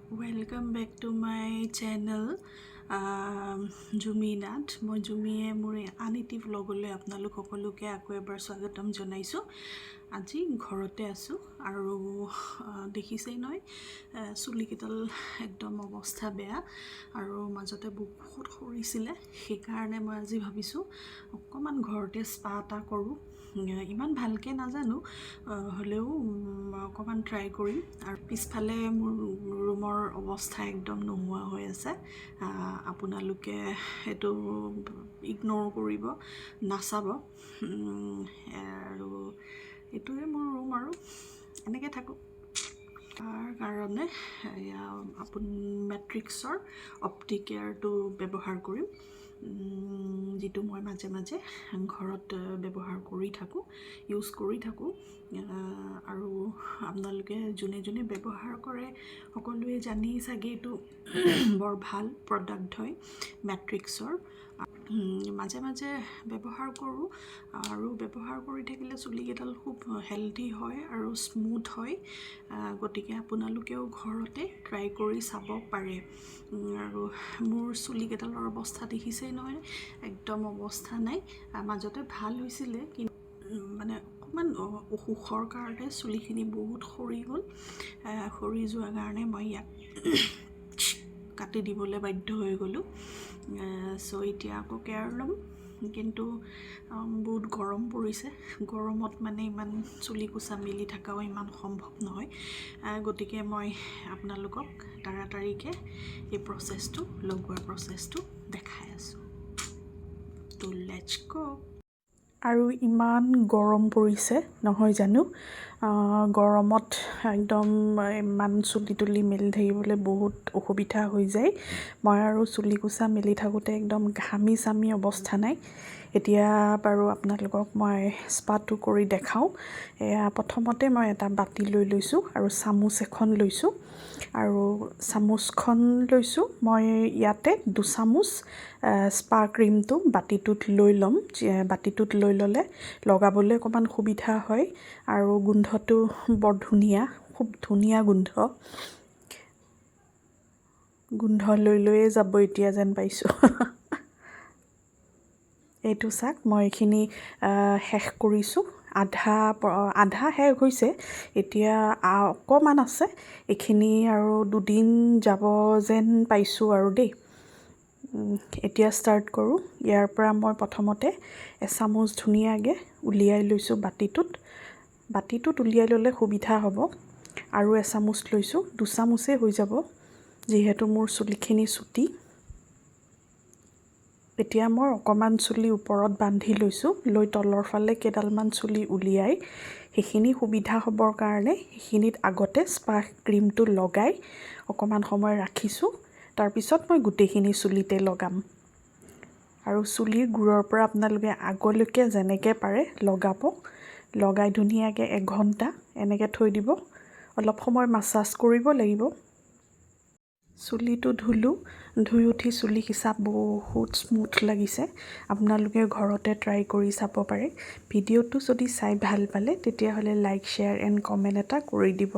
Welcome back to my channel, জুমি নাথ। মই জুমিয়ে মোৰ আন এটি ভ্লগলৈ আপোনালোক সকলোকে আকৌ এবাৰ স্বাগতম জনাইছোঁ। আজি ঘৰতে আছোঁ আৰু দেখিছেই নহয়, চুলিকেইডাল একদম অৱস্থা বেয়া আৰু মাজতে বহুত সৰিছিলে। সেইকাৰণে মই আজি ভাবিছোঁ অকণমান ঘৰতে স্পা এটা কৰোঁ। ইমান ভালকৈ নাজানো, হ'লেও অকণমান ট্ৰাই কৰিম। আৰু পিছফালে মোৰ ৰুমৰ অৱস্থা একদম নোহোৱা হৈ আছে। আপোনালোকে সেইটো ইগন'ৰ কৰিব, নাচাব। আৰু এইটোৱে মোৰ ৰুম আৰু এনেকৈ থাকোঁ। তাৰ কাৰণে এয়া মেট্ৰিক্সৰ অপ্টি কেয়াৰটো ব্যৱহাৰ কৰিম, যিটো মই মাজে মাজে ঘৰত ব্যৱহাৰ কৰি থাকোঁ, ইউজ কৰি থাকোঁ। আৰু আপোনালোকে যোনে যোনে ব্যৱহাৰ কৰে, সকলোৱে জানেই চাগে, এইটো বৰ ভাল প্ৰডাক্ট হয় মেট্ৰিক্সৰ। মাজে মাজে ব্যৱহাৰ কৰোঁ আৰু ব্যৱহাৰ কৰি থাকিলে চুলিকেইডাল খুব হেল্থি হয় আৰু স্মুথ হয়। গতিকে আপোনালোকেও ঘৰতে ট্ৰাই কৰি চাব পাৰে। আৰু মোৰ চুলিকেইডালৰ অৱস্থা দেখিছেই নহয়, একদম অৱস্থা নাই। মাজতে ভাল হৈছিলে, কিন্তু মানে অকণমান অসুখৰ কাৰণে চুলিখিনি বহুত সৰি গ'ল। সৰি যোৱাৰ কাৰণে মই ইয়াক কাটি দিবলৈ বাধ্য হৈ গ'লোঁ। চ' এতিয়া আকৌ কেয়াৰ ল'ম, কিন্তু বহুত গৰম পৰিছে। গৰমত মানে ইমান চুলি কোচা মেলি থকাও ইমান সম্ভৱ নহয়। গতিকে মই আপোনালোকক তাড়াতাড়িকৈ এই প্ৰচেছটো, লগোৱাৰ প্ৰচেছটো দেখাই আছোঁ। ত' let's go। আৰু ইমান গৰম পৰিছে নহয় জানো? গৰমত একদম ইমান চুলি তুলি মেলি থাকিবলৈ বহুত অসুবিধা হৈ যায়। মই আৰু চুলি কোচা মেলি থাকোঁতে একদম ঘামি চামি অৱস্থা নাই। এতিয়া বাৰু আপোনালোকক মই স্পাটো কৰি দেখাওঁ। এয়া প্ৰথমতে মই এটা বাতি লৈ লৈছোঁ আৰু চামুচ এখন লৈছোঁ আৰু চামুচখন লৈছোঁ। মই ইয়াতে 2 চামুচ স্পা ক্ৰীমটো বাতিটোত লৈ ল'ম। বাতিটোত লৈ ল'লে লগাবলৈ অকণমান সুবিধা হয় আৰু গোন্ধটো বৰ ধুনীয়া, খুব ধুনীয়া গোন্ধ। গোন্ধ লৈ লৈয়ে যাব এতিয়া যেন পাইছোঁ। এইটো চাওক, মই এইখিনি শেষ কৰিছোঁ। আধা আধা শেষ হৈছে, এতিয়া অকণমান আছে। এইখিনি আৰু 2 দিন যাব যেন পাইছোঁ আৰু দেই। এতিয়া ষ্টাৰ্ট কৰোঁ। ইয়াৰ পৰা মই প্ৰথমতে এচামুচ ধুনীয়াকৈ উলিয়াই লৈছোঁ বাতিটোত। বাতিটোত উলিয়াই ল'লে সুবিধা হ'ব। আৰু এচামুচ লৈছোঁ, 2 চামুচেই হৈ যাব, যিহেতু মোৰ চুলিখিনি চুটি। এতিয়া মই অকণমান চুলি ওপৰত বান্ধি লৈছোঁ, লৈ তলৰ ফালে কেইডালমান চুলি উলিয়াই সেইখিনি সুবিধা হ'বৰ কাৰণে সেইখিনিত আগতে স্পা ক্ৰীমটো লগাই অকণমান সময় ৰাখিছোঁ। তাৰপিছত মই গোটেইখিনি চুলিতে লগাম। আৰু চুলিৰ গুৰৰ পৰা আপোনালোকে আগলৈকে যেনেকৈ পাৰে লগাব। লগাই ধুনীয়াকৈ এঘণ্টা এনেকৈ থৈ দিব। অলপ সময় মাছাজ কৰিব লাগিব। চুলিটো ধুলোঁ, ধুই উঠি চুলি সিঁচা বহুত স্মুথ লাগিছে। আপোনালোকে ঘৰতে ট্ৰাই কৰি চাব পাৰে। ভিডিঅ'টো যদি চাই ভাল পালে, তেতিয়াহ'লে লাইক, শ্বেয়াৰ এণ্ড কমেণ্ট এটা কৰি দিব।